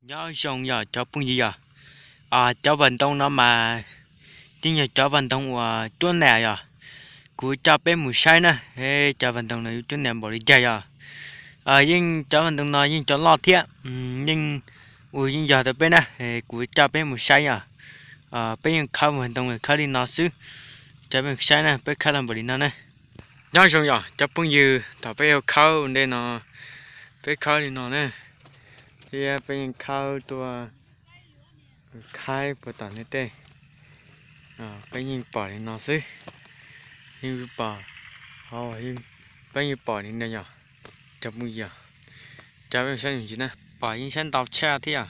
Nyob zoo yog cov phooj ywg yog, cov vaj ntoo no mas yeej yog cov vaj ntoo uas cuab nam yog. Kuv coj peb mus saib na, cov vaj ntoo no yuav cuab nam npaum li cas yog. Yeej cov vaj ntoo no yeej cov loj thiab, yeej ua yeej yog rau peb na, kuv coj peb mus saib yog. Peb yeej khawb vaj ntoo khawb li no xwb, coj peb saib na, peb khawb los npaum li no na. Nyob zoo yog cov phooj ywg, thaum peb yuav khawb ua ntej no, peb khawb li no na, thiab peb yeej khawb tuaj khaib puag tom ntej tej, peb yeej pom li no xwb, yeej pom, peb yeej pom li no yog, cov phooj ywg, coj peb saib ntsis na, pom yeej saib ntau tshaj thiab yog,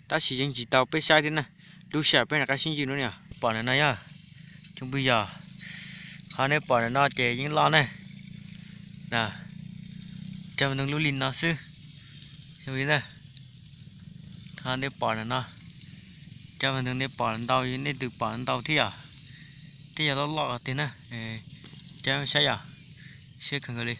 tab sis yeej tsis tau peb saib thiab na, lub sij hawm peb rov qab sib ntsib dua na yog. Pom ntawm no yog, cov phooj ywg, qhov nej pom ntawm no ces yeej loj na, cov vaj ntoo lub li no xwb, cov phooj ywg, qhov nej pom ntawm no, cov vaj ntoo nej pom ntau, nej twb pom ntau thiab yog, thiab yog loj loj tiag na, coj peb saib yog, siab kawg nkaus li.